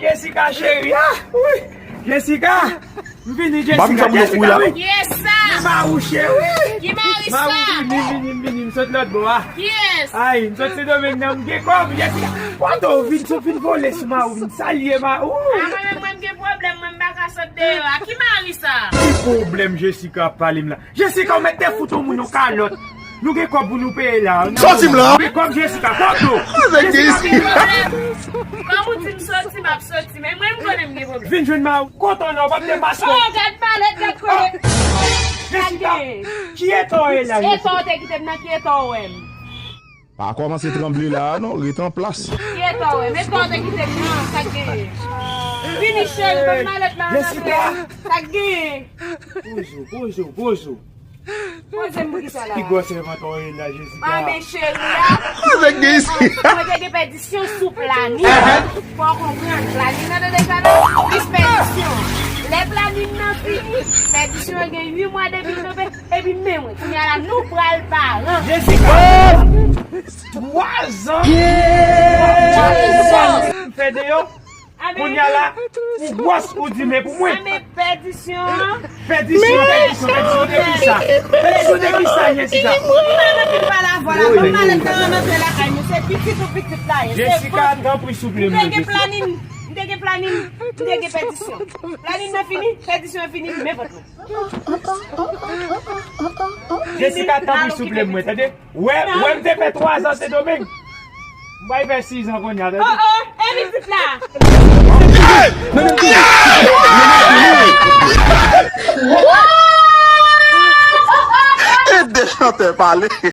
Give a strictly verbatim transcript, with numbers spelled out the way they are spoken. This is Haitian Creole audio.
Jessica cheri, ah, wi. Jessica, m vini Jessica, Jessica, wi. Yes, sa. Marou cheri. Ki mari sa? Marou, vini, vini, vini, m sot lòt bò a. Yes. Ay, m sot Sendomeng nan, m gen kòb, Jessica. Kote w vin, sot vin vole sou Marou, vin salye Marou. A, mwen menm, mwen, m gen pwoblèm, mwen, m pa ka sot deyò a. Ki mari sa? Ki pwoblèm Jessica ap pale m la? Jessica, ou mèt te fout yon moun yon kalòt. Nou gen kòb pou nou peye la. Sòti m la. Nou gen kòb, Jessica, kote w? Avèk Jessica, Jessica. Kòm ou di m soti, m ap soti. Men mwen, m konnen m gen pwoblèm. Vin jwenn Marou. Kote w la, w p ap te maske. Oh, gad malèt, gad kote. Jessica, ki eta w ye la, Jessica? Eta w te kite m nan, ki eta w wè m? Pa kòmanse tranble la a non, ret an plas. Ki eta w wè m? Eta w te kite m nan, sa k genyen? Vini cheri, ban m malèt la. Jessica. Sa k genyen? Poze w, poze w, poze w. Poze m pou ki sa la? Pi gwo sèvant w ye la, Jessica. Ah, men cheri a. Avèk gen isi. Mwen te gen pèdisyon sou planin. Fò w konprann, planin nan tande sa non, plis pèdisyon. Lè planin nan fini, pèdisyon an gen uit mwa depi l tonbe. Epi men mwen, kounye a la, nou pral paran. Jessica! Twa zan! Twa zan! M fè deyò. Kounye a la, ou gwòs, ou di men pou mwen. Anben pèdisyon. Pèdisyon, pèdisyon, pèdisyon de ki sa? Pèdisyon de ki sa, Jessica? Mwen ann anpil pale avè w la, ban m malèt la, ann antre lakay nou. Se pitit ou pitit la ye. Jessica, tanpri, souple m. M te gen planin, m te gen planin, m te gen pèdisyon. Planin nan fini, pèdisyon an fini, men vòt mwen. Jessica, tanpri, souple mwen, tande? Wè, wè, m te fè twa zan Sendomeng. M pral fè sis zan kounye a, tande? Oh, oh, e pitit la. E de chantè pale.